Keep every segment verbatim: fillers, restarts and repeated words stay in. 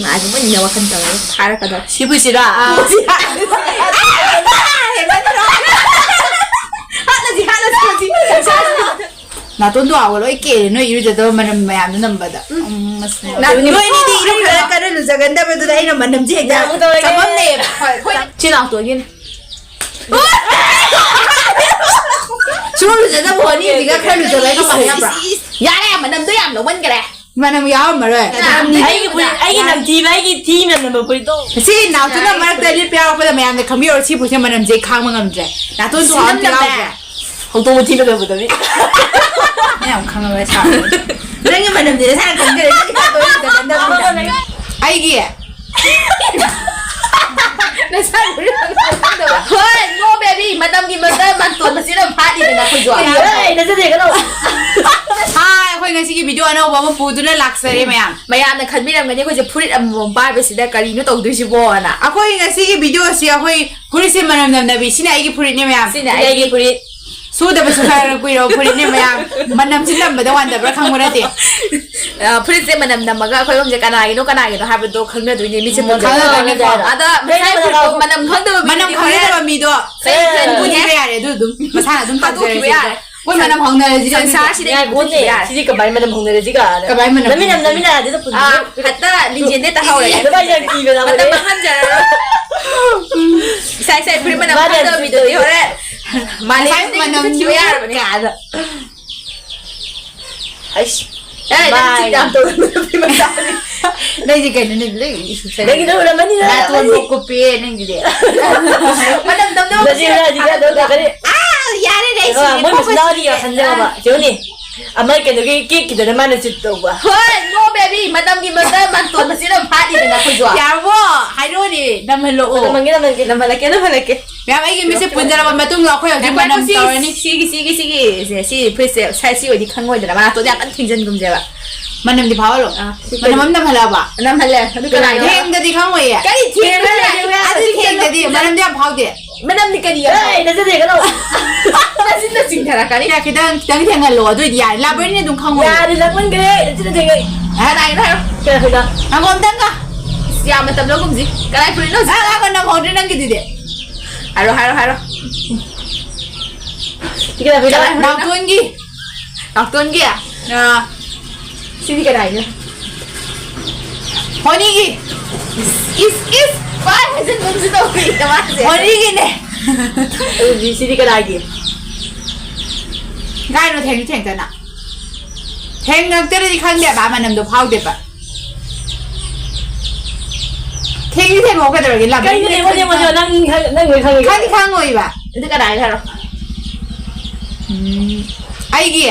ꯃꯥꯁꯨ ꯃꯨꯟꯅ ꯋꯥꯈꯜ ꯇꯧꯔꯒ ꯊꯥꯔꯛꯀꯗꯧꯔꯦ꯫ ꯁꯤꯕꯨ ꯁꯤꯔꯥ? ꯍꯥꯠꯂꯁꯤ, ꯍꯥꯠꯂꯁꯤ, ꯍꯧꯖꯤꯛ꯫ ꯅꯥꯇꯣꯟꯗꯣ ꯑꯥꯎꯒ ꯂꯣꯏ ꯀꯦꯔꯦ, ꯅꯣꯏ ꯏꯔꯨꯖꯗꯕ ꯃꯅꯝ ꯃꯌꯥꯝꯗꯣ ꯅꯝꯕꯗ꯫ ꯎꯝ, ꯑꯁ, ꯅꯣꯏꯅꯤꯗꯤ ꯏꯔꯨꯖꯔ ꯀꯔꯣꯏ ꯂꯨꯖꯒꯟꯗꯕꯗꯨꯗ ꯑꯩꯅ ꯃꯅꯝꯁꯦ ꯍꯦꯛꯇ ꯌꯥꯝ ꯇꯧꯔꯒꯦ꯫ ꯆꯃꯝꯅꯩꯌꯦꯕ꯫ ꯍꯣꯏ, ꯍꯣꯏ꯫ ꯆꯤꯟ ꯂꯥꯎꯇꯣꯛꯑꯒꯦꯅꯦ꯫ ꯁꯨꯝ ꯂꯨꯖꯗꯕ ꯍꯣꯅꯤꯗꯤꯒ ꯈꯔ ꯂꯨꯖꯕ ꯑꯩꯒ ꯃꯥꯟꯅꯕ꯭ꯔꯥ? ꯌꯥꯔꯦ, ꯃꯅꯝꯗꯣ ꯌꯥꯝ ꯂꯧꯃꯟꯈꯔꯦ꯫ ꯃꯅꯝ ꯌꯥꯎꯔꯝꯃꯔꯣꯏ꯫ ꯌꯥꯝ ꯑꯩꯒꯤ ꯐꯨꯔꯤꯠ, ꯑꯩꯒꯤ ꯅꯝꯊꯤꯕ, ꯑꯩꯒꯤ ꯊꯤ ꯃꯅꯝ ꯅꯝꯕ ꯐꯨꯔꯤꯠꯇꯣ꯫ ꯁꯤ ꯅꯥꯎꯇꯣꯟꯅ ꯃꯔꯛꯇ ꯂꯤꯠꯄ ꯌꯥꯎꯔꯛꯄꯗ ꯃꯌꯥꯝꯅ ꯈꯪꯕꯤꯔꯣ, ꯁꯤ ꯐꯨꯔꯤꯠꯁꯦ ꯃꯅꯝꯁꯦ ꯈꯥꯡꯕ ꯉꯝꯗ꯭ꯔꯦ꯫ ꯅꯥꯇꯣꯟ ꯊꯨ ꯑꯝꯇ ꯌꯥꯎꯗ꯭ꯔꯦ꯫ ꯍꯧꯗꯣꯡ ꯃꯊꯤ ꯃꯅꯝ ꯅꯝꯕꯗꯣ꯫ ꯅꯪ ꯌꯥꯝ ꯈꯪꯉꯕ ꯁꯥꯕ꯫ ꯅꯪꯒꯤ ꯃꯅꯝꯗꯤ ꯅꯁꯥꯅ ꯈꯪꯖꯔꯦ, ꯅꯪꯒꯤ ꯅꯥꯇꯣꯟ ꯈꯛꯇ ꯈꯪꯗꯕ꯫ ꯑꯩꯒꯤ? ꯅꯁꯥ ꯂꯣꯏꯅ ꯈꯪꯗꯕ꯫ ꯍꯣꯏ, no baby, ꯃꯇꯝꯒꯤ ꯃꯇꯝ ꯃꯇꯣꯟ ꯃꯆꯤꯟ ꯑꯃ ꯐꯥꯠꯂꯤꯗꯅ ꯑꯩꯈꯣꯏꯁꯨ꯫ ꯌꯥꯔꯦ, ꯅꯆꯗꯦ, ꯀꯩꯅꯣ꯫ ꯍꯥꯏ, ꯑꯩꯈꯣꯏ ꯉꯁꯤꯒꯤ video ꯑꯅꯧꯕ ꯑꯃ ꯄꯨꯗꯨꯅ ꯂꯥꯛꯆꯔꯦ ꯃꯌꯥꯝ꯫ ꯃꯌꯥꯝꯅ ꯈꯟꯕꯤꯔꯝꯒꯅꯤ ꯑꯩꯈꯣꯏꯁꯦ ꯐꯨꯔꯤꯠ ꯑꯃꯃꯝ ꯄꯥꯏꯕꯁꯤꯗ ꯀꯔꯤꯅꯣ ꯇꯧꯗꯣꯏꯁꯤꯕꯣꯅ꯫ ꯑꯩꯈꯣꯏ ꯉꯁꯤꯒꯤ video ꯁꯤ ꯑꯩꯈꯣꯏ ꯐꯨꯔꯤꯠꯁꯦ ꯃꯅꯝ ꯅꯝꯅꯕꯤ, ꯁꯤꯅ ꯑꯩꯒꯤ ꯐꯨꯔꯤꯠꯅꯦ ꯃꯌꯥꯝ꯫ ꯁꯤꯅ ꯑꯩꯒꯤ ꯐꯨꯔꯤꯠ꯫ ꯁꯨꯗꯕꯁꯨ ꯈꯔ ꯀꯨꯏꯔꯕ ꯐꯨꯔꯤꯠꯅꯦ ꯃꯌꯥꯝ꯫ ꯃꯅꯝꯁꯤ ꯅꯝꯕꯗ ꯋꯥꯟꯗꯕ꯭ꯔꯥ ꯈꯪꯕ ꯅꯠꯇꯦ꯫ ꯑ, ꯐꯨꯔꯤꯠꯁꯦ ꯃꯅꯝ ꯅꯝꯃꯒ ꯑꯩꯈꯣꯏ ꯑꯍꯨꯝꯁꯦ ꯀꯅꯥꯒꯤꯅꯣ ꯀꯅꯥꯒꯤꯅꯣ ꯍꯥꯏꯕꯗꯣ ꯈꯪꯅꯗꯣꯏꯅꯦ, ꯃꯤꯠꯁꯦ ꯎꯝ, ꯄꯨꯟꯁꯤꯜꯂꯒ꯫ ꯈꯪꯅꯗꯣꯏꯅꯦꯀꯣ꯫ ꯑꯗ ꯃꯅꯝ ꯈꯪꯗꯕ ꯃꯤꯗꯨꯗꯤ ꯃꯅꯝ ꯍꯣꯔꯦꯟ ꯈꯪꯅꯗꯕ ꯃꯤꯗꯣ ꯆꯩ ꯆꯪꯕꯅꯦ꯫ ꯄꯨꯈꯤꯕ ꯌꯥꯔꯦ, ꯑꯗꯨ ꯑꯗꯨꯝ ꯃꯁꯥꯅ ꯑꯗꯨꯝ ꯊꯥꯗꯣꯛꯈꯤꯕ ꯇꯧꯖꯔꯁꯦ꯫ ꯌꯥꯔꯦ꯫ ꯑꯩꯈꯣꯏ ꯃꯅꯝ ꯍꯧꯅꯔꯁꯤꯔ ꯁꯤꯗꯤ? ꯁꯪꯁꯥꯔꯁꯤꯗ ꯌꯥꯔꯦ, ꯄꯨꯈꯤꯕ ꯌꯥꯔꯦ꯫ ꯁꯤꯗꯤ ꯀꯃꯥꯏꯅ ꯃꯅꯝ ꯍꯧꯅꯔꯁꯤꯒ? ꯀꯃꯥꯏꯅ ꯃꯅꯝ ꯅꯝꯃꯤꯟꯅ-, ꯍꯧꯅꯔꯁꯤꯒ? ꯅꯝꯃꯤꯟꯅꯔꯗꯤ ꯑꯗꯨꯝ ꯑꯥ, ꯄꯨꯟꯁꯤꯜꯂꯒ ꯍꯦꯛꯇ ꯂꯤꯡꯖꯦꯜꯗ ꯇꯥꯍꯧꯔꯒꯦ꯫ ꯑꯗꯨꯃꯥꯏꯅ ꯌꯥꯝ ꯀꯤꯕ ꯂꯥꯛꯄꯅꯦ꯫ ꯃꯇꯝ ꯃꯥꯡꯍꯟꯖꯔꯔꯣꯏ꯫ ꯏꯁꯥ ꯏꯁꯥ ꯐꯨꯔꯤꯠ ꯃꯅꯝ ꯃꯥꯅ ꯈꯪꯗꯕ ꯃꯤꯗꯨꯗꯤ ꯍꯣꯔꯦꯟ ꯃꯥꯂꯦꯝꯁꯤꯗ ꯉꯁꯥꯏ ꯃꯅꯝ ꯊꯤꯕ ꯌꯥꯔꯕꯅꯦ꯫ ꯀꯥꯏꯅ꯫ ꯑꯩꯁ꯫ ꯑꯦ, ꯅꯪ ꯆꯤꯠ ꯌꯥꯝ ꯇꯧꯔꯝꯃꯦ, ꯅꯨꯄꯤ ꯃꯆꯥꯅꯤ꯫ ꯅꯪꯗꯤ ꯀꯩꯅꯣ, ꯅꯪ ꯂꯣꯏ ꯏꯁꯨ ꯁꯥꯏ꯫ ꯅꯪꯒꯤꯗꯣ ꯎꯔꯝꯃꯅꯤ, ꯅꯪ ꯅꯥꯇꯣꯟ ꯑꯃꯅꯤ꯫ ꯐꯥꯎ ꯀꯨꯞꯄꯦ, ꯅꯪꯒꯤꯗꯤ꯫ ꯃꯅꯝ ꯅꯝꯗꯕ ꯅꯆꯤꯟ ꯃꯆꯦꯠ ꯅꯅꯥꯎꯗꯤ ꯊꯥꯗꯣꯛꯄꯗ꯫ ꯀꯗꯧꯔꯦ? ꯑꯥ, ꯌꯥꯔꯦ, ꯑꯩ ꯑ, ꯁꯤꯔꯦ, ꯃꯣꯏ ꯐꯣꯀꯁ ꯃꯆꯤꯟ ꯅꯥꯎꯗꯤ ꯄꯤꯔꯦ꯫ ꯌꯥꯎꯁꯟꯖꯕ꯫ ꯌꯦꯡꯉꯨꯅꯦ꯫ ꯑꯃ ꯀꯩꯅꯣꯒꯤ ꯀꯦꯛꯀꯤꯗꯅ ꯃꯥꯅ ꯆꯤꯠ ꯇꯧꯕ꯫ ꯍꯣꯏ, no baby, ꯃꯇꯝꯒꯤ ꯃꯇꯝ ꯃꯇꯣꯟ ꯃꯆꯤꯟ ꯑꯃ ꯐꯥꯠꯂꯤꯗꯅ ꯑꯩꯈꯣꯏꯁꯨ꯫ ꯌꯥꯔꯕꯣ? ꯍꯥꯏꯔꯛꯑꯣꯅꯦ, ꯅꯝꯍꯜꯂꯛꯑꯣ꯫ ꯅꯝꯍꯜꯂꯛꯀꯦ, ꯅꯝꯍꯜꯂꯛꯀꯦ꯫ ꯅꯝꯍꯜꯂꯛꯀꯦ, ꯅꯝꯍꯜꯂꯛꯀꯦ꯫ ꯃꯌꯥꯝ, ꯑꯩꯒꯤ ꯃꯤꯠꯁꯦ ꯄꯨꯟꯖꯔꯕ ꯃꯇꯨꯡꯗ ꯑꯩꯈꯣꯏ ꯍꯧꯖꯤꯛ ꯉꯥꯏꯈꯣ, ꯃꯅꯝ ꯁꯤ, ꯇꯧꯔꯅꯤ꯫ ꯁꯤꯒꯤ, ꯁꯤꯒꯤ, ꯁꯤꯒꯤ, ꯁꯦ, ꯁꯤ ꯐꯨꯔꯤꯠꯁꯦ, ꯁꯦ, ꯁꯤ ꯑꯣꯏꯗꯤ ꯈꯪꯉꯣꯏꯗꯅ, ꯃꯅꯥꯇꯣꯟꯗꯤ ꯌꯥꯝ ꯀꯟꯅ ꯊꯤꯡꯖꯤꯟꯒꯨꯝꯁꯦꯕ꯫ ꯃꯅꯝꯗꯤ ꯐꯥꯎꯍꯜꯂꯣ꯫ ꯑꯥ, ꯁꯤ ꯃꯅꯝ ꯑꯃ ꯅꯝꯍꯜꯂꯛꯑꯕ? ꯅꯝꯍꯜꯂꯦ꯫ ꯑꯗꯨ ꯀꯅꯥꯒꯤꯅꯣ? ꯊꯦꯡꯗꯗꯤ ꯈꯪꯉꯣꯏꯌꯦ꯫ ꯀꯔꯤ ꯊꯦꯡꯗꯗꯤ? ꯑꯗꯨ ꯊꯦꯡꯗꯗꯤ ꯃꯅꯝꯗꯤ ꯌꯥꯝ ꯐꯥꯎꯗꯦ꯫ ꯃꯅꯝꯗꯤ ꯀꯔꯤ ꯌꯥꯝ ꯐꯥꯎ-, ꯑꯦ, ꯅꯆꯗꯦ, ꯀꯩꯅꯣ? ꯅꯆꯤꯟꯗ ꯆꯤꯡꯊꯔꯛꯀꯅꯤ꯫ ꯌꯥ, ꯈꯤꯇꯪ, ꯈꯤꯇꯪ ꯊꯦꯡꯍꯜꯂꯣ, ꯑꯗꯨ ꯑꯣꯏꯗꯤ ꯌꯥꯔꯦ꯫ ꯂꯥꯕꯔꯤꯅ ꯑꯗꯨꯝ ꯈꯪꯉꯣꯏꯌꯦ꯫ ꯌꯥꯔꯦ, ꯂꯥꯛꯃꯟꯈ꯭ꯔꯦ, ꯅꯆꯤꯟꯗ ꯊꯦꯡꯉꯦ꯫ ꯀꯅꯥꯒꯤꯅꯣ ꯍꯥꯏꯔꯣ꯫ ꯀꯅꯥꯒꯤꯅꯣ? ꯉꯥꯏꯈꯣ ꯑꯝꯇꯪꯒ꯫ ꯌꯥ, ꯃꯇꯝ ꯂꯧꯒꯨꯝꯁꯤ꯫ ꯀꯗꯥꯏ ꯐꯨꯔꯤꯠꯅꯣ ꯍꯧꯖꯤꯛ? ꯉꯥꯏꯈꯣ, ꯉꯥꯏꯈꯣ, ꯅꯪꯍꯧꯗ꯭ꯔꯦ ꯅꯪꯒꯤꯗꯨꯗꯤ꯫ ꯍꯥꯏꯔꯣ, ꯍꯥꯏꯔꯣ, ꯍꯥꯏꯔꯣ꯫ ꯀꯗꯥꯏ ꯐꯨꯔꯤꯠꯅꯣ? ꯅꯥꯎꯇꯣꯟꯒꯤ꯫ ꯅꯥꯎꯇꯣꯟꯒꯤ? ꯑꯥ꯫ ꯁꯤꯗꯤ ꯀꯅꯥꯒꯤꯅꯣ? ꯍꯣꯅꯤꯒꯤ꯫ ꯏꯁ, ꯏꯁ, ꯏꯁ꯫ ꯄꯥꯏ ꯍꯥꯏꯖꯤꯟꯒꯨꯝꯁꯨ ꯇꯧꯔꯤꯌꯦ ꯃꯥꯁꯦ꯫ ꯍꯣꯅꯤꯒꯤꯅꯦ꯫ ꯑꯗꯨꯗꯤ ꯁꯤꯗꯤ ꯀꯅꯥꯒꯤ? ꯀꯥꯏꯅꯣ ꯊꯦꯡꯁꯨ ꯊꯦꯡꯇꯅ꯫ ꯊꯦꯡꯉꯛꯇ꯭ꯔꯗꯤ ꯈꯪꯗꯦꯕ, ꯃꯅꯝꯗꯣ ꯐꯥꯎꯗꯦꯕ꯫ ꯊꯦꯡꯗꯤ ꯊꯦꯡꯉꯣ ꯀꯩꯗꯧꯔꯒꯦ? ꯂꯝ ꯀꯩꯅꯣ ꯊꯦꯡꯉꯣ ꯊꯦꯡꯉꯣ ꯊꯦꯡꯉꯣ? ꯅꯪ ꯈꯪ-, ꯅꯪ ꯂꯣꯏ ꯈꯪꯉꯤ ꯈꯪꯗꯤ ꯀꯩꯅꯣ? ꯈꯪꯉꯣꯏꯕ꯫ ꯑꯗꯨ ꯀꯅꯥꯒꯤ ꯍꯥꯏꯔꯣ? ꯎꯝ, ꯑꯩꯒꯤ꯫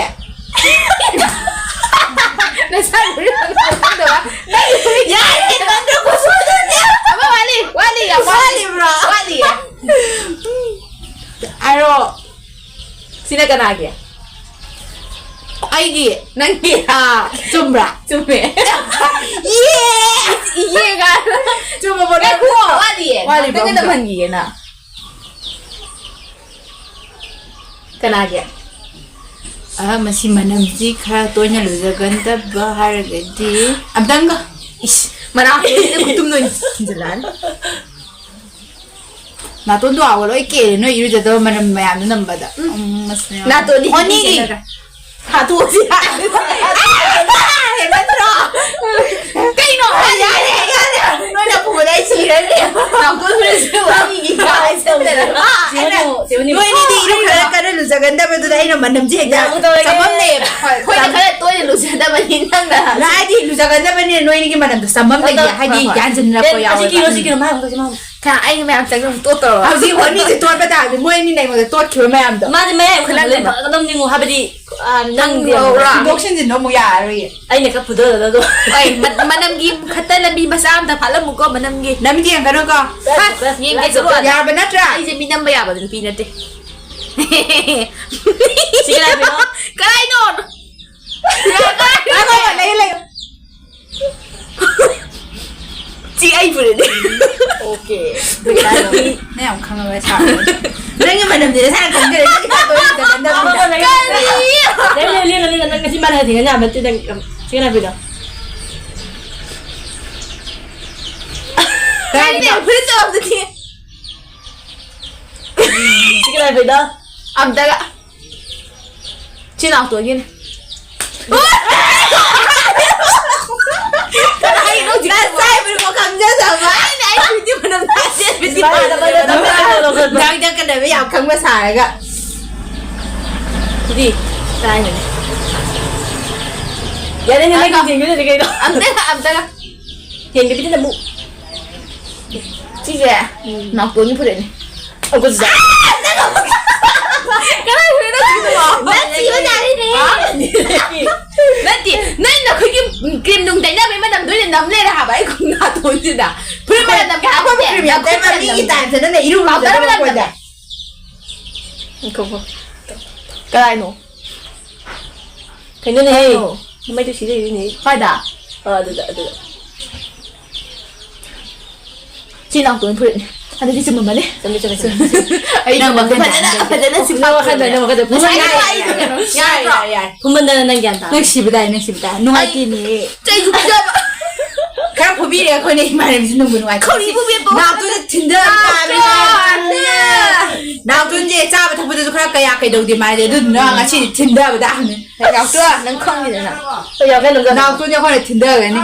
ꯅꯁꯥ ꯂꯣꯏ ꯈꯪꯗꯕ꯫ ꯌꯥꯔꯦ, ꯅꯪꯗꯣ ꯈꯨꯁꯨꯗꯨꯗꯤ꯫ ꯑꯃ ꯋꯥꯠꯂꯤ, ꯋꯥꯠꯂꯤ, ꯌꯥꯝ ꯋꯥꯠꯂꯤ꯫ ꯋꯥꯠꯂꯤꯕ꯭ꯔꯣ? ꯋꯥꯠꯂꯤꯌꯦ꯫ ꯑꯔꯣ꯫ ꯁꯤꯅ ꯀꯅꯥꯒꯤ? ꯑꯩꯒꯤ꯫ ꯅꯪꯒꯤ꯫ ꯑꯥ, ꯆꯨꯝꯕ꯭ꯔꯥ? ꯆꯨꯝꯃꯦ꯫ ꯌꯦ! ꯏꯌꯦꯒ꯫ ꯆꯨꯝꯃꯕꯣ? ꯉꯥꯏꯈꯣ, ꯋꯥꯠꯂꯤꯌꯦ꯫ ꯋꯥꯠꯂꯤꯕ ꯉꯥꯛꯇꯪꯒ ꯑꯃꯨꯛꯀ? ꯇꯝꯍꯟꯈꯤꯒꯦ ꯅꯪ꯫ ꯀꯅꯥꯒꯤ? ꯑ, ꯃꯁꯤ ꯃꯅꯝꯁꯤ ꯈꯔ ꯇꯣꯏꯅ ꯂꯨꯖꯒꯟꯗꯕ ꯍꯥꯏꯔꯒꯗꯤ ꯑꯝꯇꯪꯒ꯫ ꯏꯁ, ꯃꯅꯥ ꯈꯨꯇꯨꯝ ꯅꯣꯏ ꯊꯤꯟꯖꯤꯜꯂꯛꯑꯅꯤ꯫ ꯅꯥꯇꯣꯟꯗꯣ ꯑꯥ ꯂꯣꯏ ꯀꯦꯔꯦ, ꯅꯣꯏ ꯏꯔꯨꯖꯗꯕ ꯃꯅꯝ ꯃꯌꯥꯝꯗꯣ ꯅꯝꯕꯗ꯫ ꯎꯝ, ꯃꯁꯤ ꯃꯌꯥꯝ꯫ ꯅꯥꯇꯣꯟꯗꯤ ꯍꯣꯅꯤꯒꯤ꯫ ꯍꯦꯟꯖꯤꯟꯅꯔꯦ꯫ ꯊꯥꯗꯣꯛꯑꯁꯤ ꯌꯥꯔꯦ꯫ ꯍꯦꯟꯃꯟꯗ꯭ꯔꯣ? ꯀꯩꯅꯣ? ꯌꯥꯔꯦ, ꯌꯥꯔꯦ꯫ ꯅꯣꯏꯅ ꯄꯨꯕꯗ ꯑꯩ ꯁꯤꯔꯅꯤ꯫ ꯅꯥꯇꯣꯟ ꯐꯨꯔꯤꯠꯁꯦ ꯍꯣꯅꯤꯒꯤ ꯀꯥꯏ ꯆꯠꯇꯅ꯫ ꯆꯦ ꯍꯣꯅꯤ, ꯆꯦ ꯍꯣꯅꯤ꯫ ꯅꯣꯏꯅꯤꯗꯤ ꯏꯔꯨ ꯈꯔ ꯀꯟꯅ ꯂꯨꯖꯒꯟꯗꯕꯗꯨꯗ ꯑꯩꯅ ꯃꯅꯝꯁꯦ ꯍꯦꯛꯇ ꯌꯥꯝ ꯇꯧꯔꯒꯦ꯫ ꯆꯃꯝꯅꯩꯌꯦꯕ꯫ ꯍꯣꯏ, ꯑꯩꯈꯣꯏꯅ ꯈꯔ ꯇꯣꯏꯅ ꯂꯨꯖꯗꯕꯅꯤ, ꯅꯪꯅ꯫ ꯍꯥꯏꯗꯤ ꯂꯨꯖꯒꯟꯗꯕꯅꯤꯅ ꯅꯣꯏꯅꯤꯒꯤ ꯃꯅꯝꯗꯣ ꯆꯃꯝꯅꯩꯌꯦ, ꯍꯣꯏ, ꯍꯣꯏ, ꯍꯥꯏꯗꯤ ꯍꯣꯏ꯫ ꯌꯥꯟꯁꯤꯟꯅꯔꯛꯄ ꯀꯩꯅꯣ, ꯑꯁꯤ ꯌꯥꯎꯋꯦꯕ꯫ ꯀꯤꯔꯣ, ꯁꯤ ꯀꯤꯔꯣ, ꯃꯥ ꯑꯃꯨꯛ ꯇꯧꯁꯤ, ꯃꯥ ꯑꯃꯨꯛ꯫ ꯈꯔ ꯑꯩꯒꯤ ꯃꯌꯥꯝ ꯆꯪꯉꯒ ꯇꯣꯠ ꯇꯧꯔꯕ꯫ ꯍꯧꯖꯤꯛ ꯍꯣꯅꯤꯁꯦ ꯇꯣꯠꯄ ꯇꯥꯕꯅꯤ, ꯃꯣꯏ ꯑꯅꯤꯅ ꯑꯩꯉꯣꯟꯗ ꯇꯣꯠꯈꯤꯕ ꯃꯌꯥꯝꯗꯣ꯫ ꯃꯥꯗꯤ ꯃꯌꯥꯏ ꯑꯣꯏꯈꯠꯂꯛꯄꯗꯩ ꯈꯨꯠꯂꯛꯅꯕ꯫ ꯐꯒꯗꯕꯅꯤꯉꯣ, ꯍꯥꯏꯕꯗꯤ, ꯑ, ꯅꯪꯗꯤ ꯈꯪꯍꯧꯔꯥ? ꯍꯨꯟꯗꯣꯛ ꯁꯤꯟꯖꯤꯟꯕ ꯑꯃꯨꯛ ꯌꯥꯔꯔꯣꯏꯌꯦ꯫ ꯑꯩꯅ ꯈꯔ ꯐꯨꯗꯔꯒ ꯑꯗꯣ꯫ ꯍꯣꯏ, ꯃ-, ꯃꯅꯝꯒꯤ ꯈꯠꯇ ꯂꯝꯕꯤ ꯃꯆꯥ ꯑꯝꯗ ꯐꯥꯠꯂꯝꯃꯨꯀꯣ, ꯃꯅꯝꯒꯤ꯫ ꯅꯝꯗꯤ ꯌꯦꯡꯒꯅꯨꯀꯣ꯫ ꯍꯥ, ꯌꯦꯡꯒꯦ, ꯆꯠꯂꯣ ꯑꯗ꯫ ꯌꯥꯔꯕ ꯅꯠꯇ꯭ꯔꯥ? ꯑꯩꯁꯦ ꯃꯤ ꯅꯝꯕ ꯌꯥꯕ ꯅꯨꯄꯤ ꯅꯠꯇꯦ꯫ ꯁꯤ ꯀꯅꯥꯏ ꯐꯨꯔꯤꯠꯅꯣ? ꯀꯗꯥꯏꯅꯣ? ꯉꯥꯏꯈꯣ, ꯂꯩꯌꯨ, ꯂꯩꯌꯨ꯫ ꯁꯤ ꯑꯩ ꯐꯨꯔꯤꯠꯅꯦ꯫ ꯑꯣꯀꯦ꯫ ꯅꯪ ꯌꯥꯝ ꯈꯪꯉꯕ ꯁꯥꯕ꯫ ꯅꯪꯒꯤ ꯃꯅꯝꯗꯤ ꯅꯁꯥꯅ ꯈꯪꯖꯔꯦ, ꯅꯪꯒꯤ ꯅꯥꯇꯣꯟ ꯐꯖꯕ ꯅꯠꯇꯕꯅꯤꯅ꯫ ꯀꯔꯤ? ꯂꯦꯡꯉꯨ, ꯂꯦꯡꯉꯨ, ꯂꯦꯡꯉꯨ, ꯅꯪ ꯉꯁꯤ ꯃꯥꯅ ꯊꯦꯡꯅ ꯌꯥꯕ ꯅꯠꯇꯦ, ꯅꯪ ꯌꯥꯝ ꯊꯤꯅ ꯍꯥꯏꯕꯤꯗꯣ꯫ ꯀꯥꯏꯗꯅꯣ? ꯐꯨꯔꯤꯠꯇꯣ ꯑꯝꯇ ꯊꯤ꯫ ꯁꯤ ꯀꯅꯥꯏ ꯐꯨꯔꯤꯠꯅꯣ? ꯑꯝꯇꯒ꯫ ꯁꯤ ꯅꯥꯎꯇꯣꯟꯒꯤꯅꯤ꯫ ꯀꯅꯥꯒꯤꯅꯣ ꯍꯧꯖꯤꯛ? ꯅꯁꯥꯏ ꯐꯨꯔꯤꯠꯐꯥꯎ ꯈꯪꯖꯗꯕ꯫ ꯑꯩꯅ ꯑꯩ ꯐꯨꯔꯤꯠꯀꯤ ꯃꯅꯝ ꯇꯥꯗꯦ꯫ ꯗꯥꯛ ꯗꯛꯀꯗꯕ ꯌꯥꯝ ꯈꯪꯕ ꯁꯥꯔꯒ꯫ ꯁꯤꯗꯤ ꯀꯥꯏꯅꯅꯦ꯫ ꯌꯥꯔꯦꯅꯦ, ꯅꯪ ꯑꯝꯇ ꯌꯦꯡꯒꯦ ꯀꯩꯅꯣ? ꯑꯝꯇꯒ, ꯑꯝꯇꯒ꯫ ꯍꯦꯟꯒꯕꯤꯗ ꯅꯝꯃꯨ꯫ ꯁꯤꯁꯦ ꯎꯝ꯫ ꯅꯥꯎꯇꯣꯟꯒꯤ ꯐꯨꯔꯤꯠꯅꯤ꯫ ꯑꯣ, ꯒꯨꯠ ꯖꯣꯕ꯫ ꯀꯅꯥꯏ ꯐꯨꯔꯤꯠꯅꯣ ꯁꯤꯕꯣ? ꯅꯪ ꯁꯤꯕ ꯇꯥꯔꯦꯅꯦ꯫ ꯍꯥ? ꯅꯠꯇꯦ, ꯅꯪ ꯅꯈꯣꯏꯒꯤ ꯀ꯭ꯔꯤꯝ ꯅꯨꯡ ꯇꯩꯅꯕꯩ ꯃꯅꯝꯗꯣ ꯑꯣꯏꯅ ꯅꯝ ꯂꯩꯔꯦ ꯍꯥꯏꯕ ꯑꯩ ꯈꯣꯡ ꯅꯥꯇꯣꯟꯁꯤꯗ꯫ ꯐꯨꯔꯤꯠ ꯃꯅꯝ ꯅꯝꯒꯦ ꯍꯥꯏꯕ ꯅꯠꯇꯦ, ꯀ꯭ꯔꯤꯝ ꯌꯥꯝ ꯅꯥꯇꯣꯟ ꯇꯩꯕ ꯃꯅꯝ ꯃꯤꯒꯤ ꯅꯝꯒꯦ꯫ ꯇꯥꯏꯞꯇ ꯅꯪꯅ ꯏꯔꯨ ꯄꯥꯎꯗꯔ ꯃꯅꯝ ꯂꯨꯖꯗꯕ ꯅꯝꯒꯦ꯫ ꯑꯩꯈꯣꯏꯗ꯫ ꯉꯥꯏꯈꯣꯀꯣ꯫ ꯀꯗꯥꯏꯅꯣ? ꯀꯩꯅꯣꯅꯦꯍꯦ? ꯀꯩꯅꯣ? ꯃꯃꯩꯗꯣ ꯁꯤ ꯂꯩꯔꯤꯅꯦ꯫ ꯀꯥꯏꯗ? ꯑ, ꯑꯗꯨꯗ, ꯑꯗꯨꯗ꯫ ꯁꯤ ꯅꯥꯎꯇꯣꯟ ꯐꯨꯔꯤꯠꯅꯤ꯫ ꯑꯗꯨꯗꯤ ꯆꯨꯝꯃꯝꯃꯅꯤ꯫ ꯆꯨꯝꯃꯦ, ꯆꯨꯝꯃꯦ, ꯆꯨꯝꯃꯦ, ꯆꯨꯝꯃꯦ꯫ ꯑꯩ ꯅꯪ ꯋꯥꯈꯜ ꯐꯖꯅ, ꯇꯥꯏꯅ ꯐꯖꯅ ꯅꯪ ꯋꯥꯈꯜ ꯇꯥꯏꯅ ꯅꯪ ꯋꯥꯈꯜ ꯇꯥꯏꯅ꯫ ꯉꯁꯥꯏꯒꯤ ꯌꯥꯔꯦ, ꯋꯥꯔꯤꯗꯣ ꯌꯥꯔꯦ, ꯀꯩꯅꯣ? ꯌꯥꯔꯦ, ꯌꯥꯔꯦ, ꯌꯥꯔꯦ꯫ ꯐꯨꯝꯕꯟꯗꯅ ꯅꯪ ꯒ꯭ꯌꯥꯟ ꯇꯥ꯫ ꯅꯪ ꯁꯤꯕ ꯇꯥꯏ, ꯅꯪ ꯁꯤꯕ ꯇꯥꯏ꯫ ꯅꯨꯡꯉꯥꯏꯇꯦꯅꯦ꯫ ꯆꯩꯁꯨ ꯄꯤꯖꯕ꯫ ꯈꯔ ꯐꯨꯕꯤꯔꯦ ꯑꯩꯈꯣꯏꯅ ꯏꯃꯥꯟꯅꯕꯤꯁꯤ ꯅꯨꯡꯕꯨ ꯅꯨꯡꯉꯥꯏꯇꯦ꯫ ꯈꯧꯔꯤ ꯐꯨꯕꯤ ꯇꯣꯛ꯫ ꯅꯥꯎꯇꯣꯟꯁꯦ ꯊꯤꯟꯊꯕ ꯇꯥꯕꯅꯤ꯫ ꯅꯥꯎꯇꯣꯟ! ꯅꯥꯎꯇꯣꯟꯁꯦ ꯆꯥꯕ ꯊꯛꯄꯗꯁꯨ ꯈꯔ ꯀꯌꯥ ꯀꯩꯗꯧꯗꯦ ꯃꯥꯗꯤ, ꯑꯗꯨꯗꯨꯅ ꯉꯁꯤꯗꯤ ꯊꯤꯟꯊꯕ ꯇꯥꯕꯅꯤ꯫ ꯅꯥꯎꯇꯣꯟ, ꯅꯪ ꯈꯪꯉꯤꯗꯅ꯫ ꯅꯥꯎꯇꯣꯟꯁꯦ ꯑꯩꯈꯣꯏꯅ ꯊꯤꯟꯊꯒꯅꯤ꯫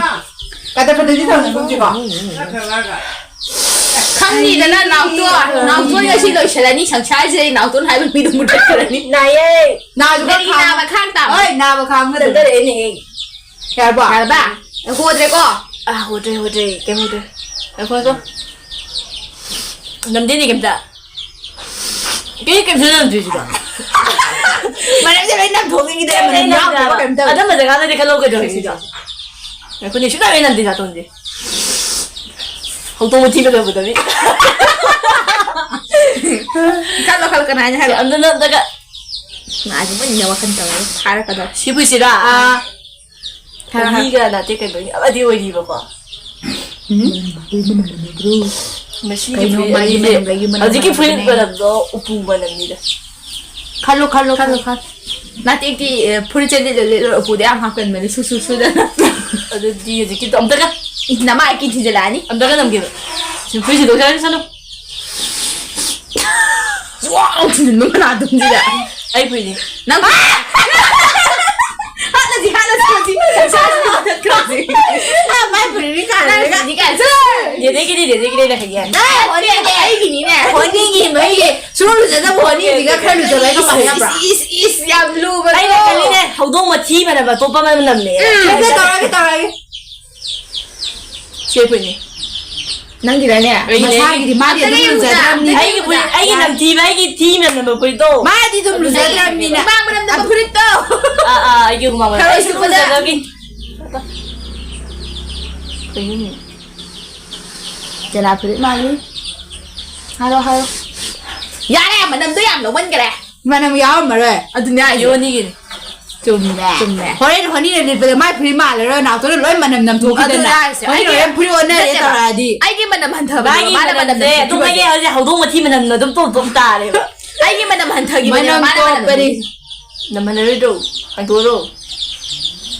ꯀꯗꯔ ꯐꯗꯔꯗꯤ ꯇꯧꯅꯨ, ꯈꯪꯗ꯭ꯔꯤꯀꯣ? ꯈꯪꯅꯤꯗꯅ ꯅꯥꯎꯇꯣꯟ꯫ ꯅꯥꯎꯇꯣꯟ ꯉꯁꯤ ꯂꯣꯏꯁꯤꯜꯂꯅꯤ ꯁꯪꯁꯥꯔꯁꯤꯗ, ꯅꯥꯎꯇꯣꯟ ꯍꯥꯏꯕ ꯃꯤꯗꯣ ꯃꯨꯊꯠꯈ꯭ꯔꯅꯤ꯫ ꯅꯥꯏꯌꯦ꯫ ꯅꯥꯁꯨ ꯈꯔ ꯀꯔꯤ ꯈꯥꯡꯉꯨ꯫ ꯅꯥꯕ ꯈꯥꯡ ꯇꯥꯕ? ꯍꯣꯏ, ꯅꯥꯕ ꯈꯥꯡꯕ ꯑꯗꯨꯝ꯫ ꯅꯟꯊꯔꯛꯑꯦꯅꯦꯍꯦ꯫ ꯌꯥꯔꯕꯣ? ꯌꯥꯔꯕ? ꯍꯣꯗ꯭ꯔꯦꯀꯣ? ꯑꯥ, ꯍꯣꯗ꯭ꯔꯦ, ꯍꯣꯗ꯭ꯔꯦ, ꯀꯩꯝ ꯍꯣꯗ꯭ꯔꯦ꯫ ꯉꯥꯏꯈꯣ, ꯉꯥꯏꯈꯣ꯫ ꯅꯝꯗꯦꯅꯦ ꯀꯩꯝꯇ꯫ ꯀꯩ ꯀꯩꯝꯇ ꯅꯝꯗ꯭ꯔꯤꯁꯤꯕꯣ? ꯃꯔꯝꯁꯦ ꯂꯣꯏ ꯅꯝꯊꯣꯛꯅꯤꯡꯉꯤꯗ, ꯃꯅꯝ ꯌꯥꯎꯗꯕ ꯀꯩꯝꯇ꯫ ꯑꯗꯨꯝꯕ ꯖꯒꯥꯗꯗꯤ ꯈꯜꯂꯣ ꯀꯩꯗꯧꯔꯒꯦ ꯁꯤꯗ? ꯉꯥꯏꯈꯣꯅꯦ, ꯁꯨꯡꯅꯝ ꯍꯦꯛ ꯅꯝꯗꯦ ꯅꯥꯇꯣꯟꯁꯦ꯫ ꯍꯧꯗꯣꯡ ꯃꯊꯤ ꯃꯅꯝ ꯅꯝꯃꯤ꯫ ꯈꯜꯂꯣ, ꯈꯜꯂꯣ, ꯀꯅꯥ ꯍꯥꯏꯅ ꯍꯥꯏꯔꯣ? ꯑꯝꯇ ꯅꯝꯗꯒ꯫ ꯉꯥꯏꯈꯣ, ꯃꯣꯏꯅ ꯋꯥꯈꯜ ꯇꯧꯔꯒ ꯐꯥꯔꯛꯀꯗꯧꯔꯦ꯫ ꯁꯤꯕꯨ ꯁꯤꯔꯥ? ꯑꯥ꯫ ꯍꯥꯏꯔꯣ, ꯍꯥꯏꯔꯣ꯫ ꯃꯤꯒ ꯅꯥꯇꯩ ꯀꯩꯅꯣꯒꯤ ꯑꯃꯗꯤ ꯑꯣꯏꯔꯤꯕꯀꯣ꯫ ꯎꯝ? ꯃꯁꯤꯒꯤ ꯀꯩꯅꯣ ꯐꯨꯔꯤꯠ ꯃꯥꯒꯤ ꯑꯅꯤꯁꯦ ꯃꯅꯝ ꯂꯩꯒꯤ ꯃꯅꯝ ꯍꯧꯖꯤꯛꯀꯤ ꯐꯨꯔꯤꯠ ꯃꯅꯝꯅꯦ꯫ ꯃꯅꯝꯗꯣ ꯎꯄꯨ ꯃꯅꯝꯅꯤꯗ꯫ ꯈꯜꯂꯣ, ꯈꯜꯂꯣ, ꯈꯜꯂꯣ, ꯈꯜꯂꯣ꯫ ꯈꯜꯂꯣ꯫ ꯅꯥꯇꯦꯛꯇꯤ, ꯑꯦ, ꯐꯨꯔꯤꯠ ꯆꯦꯟꯗꯦ ꯂꯤꯠꯂꯣ, ꯎꯄꯨꯗ ꯌꯥꯝ ꯍꯥꯞꯀꯟꯕꯅꯦ, ꯁꯨ, ꯁꯨ, ꯁꯨꯗꯅ꯫ ꯑꯗꯨꯗꯤ ꯍꯧꯖꯤꯛꯀꯤꯗꯣ ꯑꯝꯇꯒ꯫ ꯏꯁ, ꯅꯃꯥꯏ ꯀꯤꯟ ꯊꯤꯟꯖꯤꯜꯂꯛꯑꯅꯤ꯫ ꯑꯝꯇꯒ ꯅꯝꯒꯦꯕ꯫ ꯐꯨꯔꯤꯠꯁꯦ ꯂꯧꯊꯔꯁꯅꯨ꯫ ꯖ꯭ꯋꯥꯎ ꯊꯤꯟꯖꯤꯟꯕ ꯃꯅꯥꯇꯣꯟꯁꯤꯗ꯫ ꯑꯩ ꯐꯨꯔꯤꯠꯅꯤ꯫ ꯅꯪ ꯍꯥꯠꯂꯁꯤ, ꯍꯥꯠꯂꯁꯤ, ꯍꯧꯖꯤꯛ ꯄꯩꯁꯥꯁꯤ ꯃꯨꯊꯠꯈ꯭ꯔꯁꯤ꯫ ꯑ, ꯃꯥꯏ ꯐꯨꯔꯤꯠꯅꯤ ꯀꯥꯟꯗꯒ꯫ ꯅꯪ ꯐꯨꯔꯤꯠꯅꯤ ꯀꯥꯟꯗ꯫ ꯆꯠꯂꯣ꯫ ꯗꯦꯗꯦꯒꯤꯗꯤ, ꯗꯦꯗꯦꯒꯤꯗꯤ ꯂꯩꯍꯟꯒꯦ꯫ ꯑꯦ, ꯍꯣꯅꯤꯒꯤ, ꯑꯩꯒꯤꯅꯤꯅꯦ꯫ ꯍꯣꯅꯤꯒꯤ, ꯃꯩꯒꯤ꯫ ꯁꯨꯡꯂꯨ ꯂꯨꯖꯗꯕ ꯍꯣꯅꯤꯁꯤꯒ ꯈꯔ ꯂꯨꯖꯕ ꯑꯩꯒ ꯃꯥꯟꯅꯕ꯭ꯔꯥ? ꯏꯁ, ꯏꯁ, ꯏꯁ, ꯌꯥꯝ ꯂꯨꯕꯗꯣ꯫ ꯑꯩꯅ ꯈꯜꯂꯤꯅꯦ, ꯍꯧꯗꯣꯡ ꯃꯊꯤ ꯃꯅꯝ ꯑꯇꯣꯞꯄ ꯑꯃ ꯅꯝꯃꯦ꯫ ꯎꯝ, ꯁꯦ, ꯇꯧꯔꯒꯦ, ꯇꯧꯔꯒꯦ꯫ ꯁꯤ ꯑꯩꯈꯣꯏꯅꯤ꯫ ꯅꯪꯒꯤꯗꯅꯦ? ꯑꯩꯒꯤꯅꯦ, ꯃꯁꯥꯒꯤꯗꯤ ꯑꯩꯒꯤ꯫ ꯃꯥꯗꯤ ꯑꯗꯨꯝ ꯑꯝꯇ ꯌꯦꯡꯉꯨꯗ, ꯂꯨꯖꯗ꯭ꯔꯕꯅꯤ꯫ ꯑꯝꯇ ꯑꯩꯒꯤ ꯐꯨꯔꯤꯠ, ꯑꯩꯒꯤ ꯅꯝꯊꯤꯕ, ꯑꯩꯒꯤ ꯊꯤ ꯃꯅꯝ ꯅꯝꯕ ꯐꯨꯔꯤꯠꯇꯣ꯫ ꯃꯥꯗꯤ ꯑꯗꯨꯝ ꯂꯨꯖꯗ꯭ꯔꯕꯅꯤꯅ꯫ ꯍꯨꯃꯥꯡ ꯃꯅꯝ ꯅꯝꯕ ꯐꯨꯔꯤꯠꯇꯣ꯫ ꯑꯥ, ꯑꯥ, ꯑꯩꯒꯤ ꯍꯨꯃꯥꯡ ꯃꯅꯝ꯫ ꯊꯔꯣꯏ ꯑꯩꯁꯨ ꯆꯨꯞꯄꯗ꯫ ꯂꯨꯖꯗꯕꯒꯤ꯫ ꯀꯩꯅꯣꯅꯦ? ꯆꯦꯂꯥ ꯐꯨꯔꯤꯠ ꯃꯥꯜꯂꯤ꯫ ꯍꯥꯏꯔꯣ, ꯍꯥꯏꯔꯣ꯫ ꯌꯥꯔꯦ, ꯃꯅꯝꯗꯣ ꯌꯥꯝ ꯂꯧꯃꯟꯈꯔꯦ꯫ ꯃꯅꯝ ꯌꯥꯎꯔꯝꯃꯔꯣꯏ꯫ ꯑꯗꯨꯅꯦ ꯍꯥꯏꯁꯦ꯫ ꯌꯣꯟꯅꯤꯒꯤꯅꯦ꯫ ꯆꯨꯝꯃꯦ꯫ ꯆꯨꯝꯃꯦ꯫ ꯍꯣꯔꯦꯟ ꯍꯣꯅꯤꯅ ꯂꯤꯠꯄꯗ ꯃꯥꯏ ꯐꯨꯔꯤꯠ ꯃꯥꯜꯂꯔꯣꯏ, ꯅꯥꯎꯇꯣꯟꯅ ꯂꯣꯏ ꯃꯅꯝ ꯅꯝꯊꯣꯛꯈꯤꯗꯅ꯫ ꯑꯗꯨꯅꯦ ꯍꯥꯏꯁꯦ꯫ ꯍꯣꯔꯦꯟ ꯑꯩꯒꯤ ꯍꯣꯔꯦꯟ ꯐꯨꯔꯤꯠ ꯑꯣꯟꯅꯔꯦ ꯅꯠꯇꯦꯕ꯫ ꯇꯧꯔꯛꯑꯗꯤ꯫ ꯑꯩꯒꯤ ꯃꯅꯝ ꯍꯟꯊꯕꯅꯦꯕ, ꯃꯥꯒꯤ ꯃꯥꯅ ꯃꯅꯝ ꯃꯅꯝꯁꯦ ꯑꯗꯨꯝ ꯅꯝꯊꯈꯤꯕꯁꯦ꯫ ꯑꯩꯒꯤ ꯍꯧꯖꯤꯛ ꯍꯧꯗꯣꯡ ꯃꯊꯤ ꯃꯅꯝꯅ ꯑꯗꯨꯝ ꯇꯣꯞ ꯇꯣꯞ ꯇꯥꯔꯦꯕ꯫ ꯑꯩꯒꯤ ꯃꯅꯝ ꯍꯟꯊꯈꯤꯕꯅꯦꯕ, ꯃꯅꯝ ꯃꯥꯅ ꯃꯅꯝ ꯇꯣꯞꯄꯅꯤ꯫ ꯅꯝꯊꯈꯤꯕꯁꯦ꯫ ꯅꯝꯍꯟꯅꯔꯣꯏꯗ꯭ꯔꯣ? ꯍꯥꯡꯗꯣꯛꯑꯔꯣ?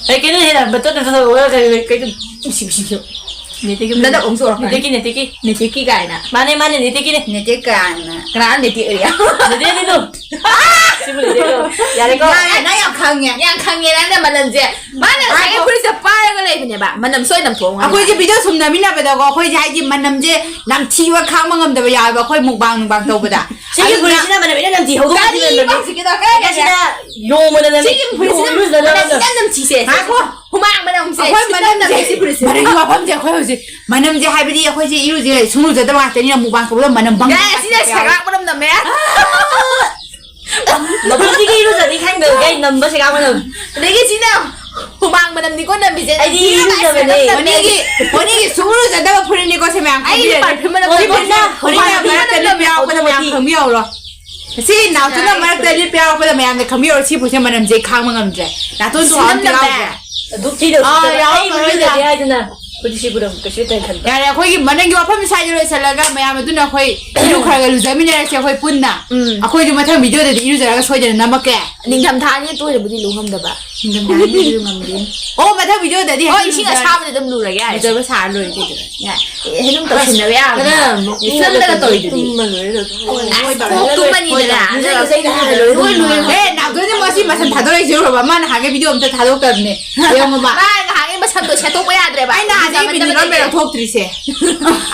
ꯑꯩ ꯀꯩꯅꯣ ꯍꯦꯟꯅ ꯕꯇꯔ ꯇꯧꯔꯒ ꯀꯩ-, ꯀꯩ-, ꯀꯩꯅꯣ ꯁꯤ, ꯁꯤ, ꯁꯤ꯫ ꯅꯦꯇꯦꯛꯀꯤ ꯅꯗꯛ ꯑꯃꯨꯛ ꯆꯣꯔꯛꯀꯅꯤ꯫ ꯅꯦꯇꯦꯛꯀꯤ, ꯅꯦꯇꯦꯛꯀꯤ꯫ ꯅꯦꯇꯦꯛꯀꯤ ꯀꯥꯏꯅ꯫ ꯃꯥꯅꯦ, ꯃꯥꯅꯦ, ꯅꯦꯇꯦꯛꯀꯤꯅꯦ꯫ ꯅꯦꯇꯦꯛ ꯀꯥꯏꯅ꯫ ꯀꯅꯥꯅ ꯅꯦꯇꯦꯛ ꯑꯣꯏꯔꯤꯌꯥ? ꯅꯦꯇꯦꯛꯀꯤꯗꯣ꯫ ꯁꯤꯕꯨ ꯅꯦꯇꯦꯛꯀꯤꯗꯣ꯫ ꯌꯥꯔꯦꯀꯣ? ꯌꯥꯔꯦ, ꯅꯪ ꯌꯥꯝ ꯈꯪꯉꯦ꯫ ꯌꯥꯝ ꯈꯪꯉꯦ, ꯅꯪꯅ ꯃꯅꯝꯁꯦ꯫ ꯃꯥꯅ ꯉꯁꯥꯏꯒꯤ ꯉꯥꯏꯈꯣ꯫ ꯐꯨꯔꯤꯠꯁꯦ ꯄꯥꯏꯔꯒ ꯂꯩꯕꯅꯦꯕ꯫ ꯃꯅꯝ ꯁꯣꯏ ꯅꯝꯊꯣꯛꯑꯣ ꯉꯥꯏꯈꯣ꯫ ꯑꯩꯈꯣꯏꯁꯦ ꯚꯤꯗꯤꯑꯣ ꯁꯨꯝ ꯅꯝꯃꯤꯟꯅꯕꯗꯀꯣ, ꯑꯩꯈꯣꯏꯁꯦ ꯍꯥꯏꯗꯤ ꯃꯅꯝꯁꯦ ꯅꯝꯊꯤꯕ ꯈꯥꯡꯕ ꯉꯝꯗꯕ ꯌꯥꯎꯋꯦꯕ, ꯑꯩꯈꯣꯏ ꯃꯨꯛꯕꯥꯡ ꯅꯨꯡꯕꯥꯡ ꯇꯧꯕꯗ꯫ ꯁꯤꯒꯤ ꯑꯗꯨꯅ ꯐꯨꯔꯤꯠꯁꯤꯅ ꯃꯅꯝ ꯏꯅꯝ ꯅꯝꯊꯤ, ꯍꯧꯗꯣꯡ ꯀꯔꯤ ꯃꯊꯤ ꯃꯅꯝ ꯅꯝꯊꯤ꯫ ꯍꯧꯖꯤꯛꯀꯤꯗꯣ? ꯀꯩ ꯍꯥꯏꯒꯦ? ꯁꯤꯅ ꯌꯣꯡ ꯃꯅꯝ ꯅꯝꯊꯤ꯫ ꯁꯤꯒꯤ ꯐꯨꯔꯤꯠꯁꯤꯅ ꯌꯣꯡ ꯏꯔꯨꯖꯅꯕ ꯃꯅꯝ ꯃꯅꯝ꯫ ꯏꯅꯝ ꯅꯝꯊꯤꯁꯦ꯫ ꯉꯥꯏꯈꯣ꯫ ꯍꯨꯃꯥꯡ ꯃꯅꯝꯁꯦ, ꯑꯩꯈꯣꯏ ꯁꯤꯠ ꯃꯅꯝ ꯃꯅꯝꯁꯦ꯫ ꯅꯝꯃꯦ ꯁꯤ ꯐꯨꯔꯤꯠꯁꯦ꯫ ꯃꯅꯝꯒꯤ ꯋꯥꯐꯝꯁꯦ ꯑꯩꯈꯣꯏ ꯍꯧꯖꯤꯛ ꯃꯅꯝꯁꯦ ꯍꯥꯏꯕꯗꯤ ꯑꯩꯈꯣꯏꯁꯦ ꯏꯔꯨꯁꯦ ꯁꯨꯡꯂꯨꯖꯗꯕ ꯉꯥꯛꯇꯅꯤꯅ ꯃꯨꯛꯕꯥꯡ ꯇꯧꯕꯗ ꯃꯅꯝ ꯕꯪ ꯌꯥꯔꯦ, ꯕꯪ ꯁꯤꯅ ꯌꯥꯎꯋꯦ꯫ ꯁꯦꯒꯥꯛ ꯃꯅꯝ ꯅꯝꯃꯦ꯫ ꯃꯐꯝꯁꯤꯒꯤ ꯏꯔꯨꯖꯅꯤ ꯈꯪꯗꯕꯒꯤ ꯑꯩ ꯅꯝꯕ ꯁꯦꯒꯥꯛ ꯃꯅꯝ꯫ ꯑꯗꯒꯤ ꯁꯤꯅ ꯍꯨꯃꯥꯡ ꯃꯅꯝꯅꯤꯀꯣ ꯅꯝꯃꯤꯁꯦ꯫ ꯑꯩꯗꯤ ꯅꯝꯊꯤꯕ ꯏꯔꯨꯖꯕꯅꯦ꯫ ꯃꯅꯝ ꯅꯝꯃꯦ꯫ ꯍꯣꯅꯤꯒꯤ, ꯍꯣꯅꯤꯒꯤ ꯁꯨꯡꯂꯨꯖꯗꯕ ꯐꯨꯔꯤꯠꯅꯤꯀꯣ ꯁꯦ ꯃꯌꯥꯝ ꯑꯩꯒꯤ ꯈꯪꯕꯤꯔꯗꯤ꯫ Perfume ꯃꯅꯝ ꯁꯤ ꯅꯝꯃꯦ꯫ ꯐꯨꯔꯤꯠꯅ ꯍꯣꯅꯤꯅ ꯍꯣꯅꯤꯅ ꯃꯔꯛꯇ ꯅꯝꯃꯦ꯫ ꯂꯤꯠꯄ ꯌꯥꯎꯔꯛꯄꯗ ꯃꯌꯥꯝ ꯈꯪꯕꯤꯍꯧꯔꯣ꯫ ꯁꯤ ꯅꯥꯎꯇꯣꯟꯅ ꯃꯔꯛꯇ ꯂꯤꯠꯄ ꯌꯥꯎꯔꯛꯄꯗ ꯃꯌꯥꯝꯅ ꯈꯪꯕꯤꯍꯧꯔꯣ꯫ ꯁꯤ ꯐꯨꯔꯤꯠꯁꯦ ꯃꯅꯝꯁꯦ ꯈꯥꯡꯕ ꯉꯝꯗ꯭ꯔꯦ꯫ ꯅꯥꯇꯣꯟ ꯁꯤ ꯊꯨꯡ ꯑꯝꯇ ꯅꯝꯃꯦ꯫ ꯌꯥꯎꯗ꯭ꯔꯦ꯫ ꯑꯗꯨ ꯊꯤꯗꯧ ꯑꯥ, ꯁꯤꯗ ꯑꯩ ꯌꯥꯎꯔꯝꯃꯔꯣꯏꯗ꯫ ꯏꯔꯨꯖꯒꯦ ꯍꯥꯏꯗꯅ꯫ ꯁꯤꯕꯨ ꯀꯩꯁꯨ ꯇꯦꯟꯁꯟ ꯌꯥꯔꯦ, ꯑꯩꯈꯣꯏꯒꯤ ꯃꯅꯪꯒꯤ ꯋꯥꯐꯝ ꯁ꯭ꯋꯥꯏꯗ ꯂꯣꯏꯁꯤꯜꯂꯒ ꯃꯌꯥꯝ ꯑꯗꯨꯅ ꯑꯩꯈꯣꯏ ꯏꯔꯨ ꯈꯔ ꯈꯔ ꯂꯨꯖꯃꯤꯟꯅꯔꯁꯦ ꯑꯩꯈꯣꯏ ꯄꯨꯟꯅ꯫ ꯎꯝ꯫ ꯑꯩꯈꯣꯏꯁꯨ ꯃꯊꯪ ꯚꯤꯗꯤꯑꯣꯗꯗꯤ ꯏꯔꯨꯖꯔꯒ ꯁꯣꯏꯗꯅ ꯅꯝꯃꯛꯀꯦ꯫ ꯅꯤꯡꯊꯝꯊꯥꯅꯤ ꯇꯣꯏꯅꯕꯨꯗꯤ ꯂꯨ ꯉꯝꯗꯕ꯫ ꯅꯤꯡꯊꯝꯊꯥꯅꯤ ꯏꯔꯨ ꯉꯝꯗꯦ꯫ ꯑꯣ, ꯃꯊꯪ ꯚꯤꯗꯤꯑꯣꯗꯗꯤ ꯑꯣ, ꯍꯦꯛꯇ ꯏꯁꯤꯡ ꯂꯨꯖꯔ-, ꯑꯁꯥꯕꯗ ꯑꯗꯨꯝ ꯂꯨꯔꯒꯦ ꯌꯥꯔꯦ꯫ ꯂꯨꯖꯕ ꯁꯥꯔ ꯂꯣꯏꯔꯦ ꯀꯩꯗꯧꯔꯒꯦ꯫ ꯌꯥꯔꯦ꯫ ꯑꯦ, ꯑꯗꯨꯝ ꯇꯧꯁꯤꯟꯅꯕ ꯌꯥꯕꯅꯦ꯫ ꯐꯤꯂꯝꯗꯒ ꯇꯧꯔꯤꯗꯨꯗꯤ꯫ ꯀꯣꯛ ꯇꯨꯝꯃꯅꯤꯗꯅ꯫ ꯂꯣꯏ ꯂꯣꯏ꯫ ꯑꯦ, ꯅꯥꯎꯇꯣꯟꯁꯦ ꯃꯁꯤ ꯃꯁꯝ ꯊꯥꯗꯣꯔꯛꯏꯁꯦ ꯎꯔꯕ? ꯃꯥ ꯅꯍꯥꯟꯒꯩ ꯚꯤꯗꯤꯑꯣ ꯑꯝꯇ ꯊꯥꯗꯣꯛꯇꯕꯅꯦ꯫ ꯌꯦꯡꯉꯣꯕ꯫ ꯃꯥ ꯅꯍꯥꯟꯒꯩ ꯃꯁꯝꯗꯣ ꯁꯦꯠꯇꯣꯛꯄ ꯌꯥꯗ꯭ꯔꯦꯕ꯫ ꯑꯩꯅ ꯍꯥꯟꯅꯗꯤ ꯃꯤꯅꯤ ꯂꯣꯏ ꯂꯧꯊꯣꯛꯇ꯭ꯔꯤꯁꯦ꯫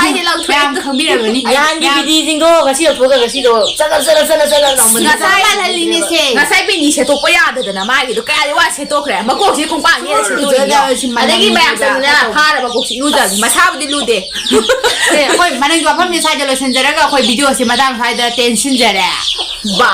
ꯑꯩꯗꯤ ꯂꯧꯊꯣꯛꯑꯦ꯫ ꯃꯌꯥꯝ ꯈꯪꯕꯤꯔꯕꯅꯤ꯫ ꯅꯍꯥꯟꯒꯤ ꯃꯌꯥꯝ ꯕꯤꯗꯤꯁꯤꯡꯗꯣ ꯉꯁꯤ ꯂꯧꯊꯣꯛꯑꯒ ꯉꯁꯤꯗꯣ ꯆꯒꯠ ꯆꯒꯠ ꯆꯒꯠ ꯆꯒꯠ ꯂꯥꯎꯃꯟꯗꯅ꯫ ꯉꯁꯥꯏ ꯃꯥꯜꯍꯜꯂꯤꯅꯦꯁꯦ꯫ ꯉꯁꯥꯏ ꯕꯤꯅꯤ ꯁꯦꯠꯇꯣꯛꯄ ꯌꯥꯗꯗꯅ ꯃꯥꯒꯤꯗꯣ ꯀꯌꯥꯗꯤ ꯋꯥ ꯁꯦꯠꯇꯣꯛꯈ꯭ꯔꯦ꯫ ꯃꯀꯣꯛꯁꯤꯗꯤ ꯈꯣꯡꯄꯥꯛ ꯅꯦꯠꯂ ꯁꯦꯠꯇꯣꯛꯏꯅꯦ꯫ ꯂꯨꯖꯗꯕꯁꯤ ꯃꯅꯝ ꯑꯗꯒꯤ ꯃꯌꯥꯝ ꯅꯝꯊꯤꯕ ꯆꯪꯗꯅ ꯐꯠꯇꯕ꯫ ꯐꯥꯔꯕ ꯀꯣꯛꯁꯤ ꯏꯔꯨꯖꯕꯅꯤ꯫ ꯃꯁꯥꯕꯨꯗꯤ ꯂꯨꯗꯦ꯫ ꯑꯦ, ꯑꯩꯈꯣꯏ ꯃꯅꯤꯡꯒꯤ ꯋꯥꯐꯝꯁꯦ ꯁ꯭ꯋꯥꯏꯗ ꯂꯣꯏꯁꯤꯟꯖꯔꯒ ꯑꯩꯈꯣꯏ ꯚꯤꯗꯤꯑꯣꯁꯤ ꯃꯇꯥꯡ ꯁ꯭ꯋꯥꯏꯗ ꯇꯦꯟꯁꯤꯟꯖꯔꯦ꯫ ꯕꯥꯏ꯫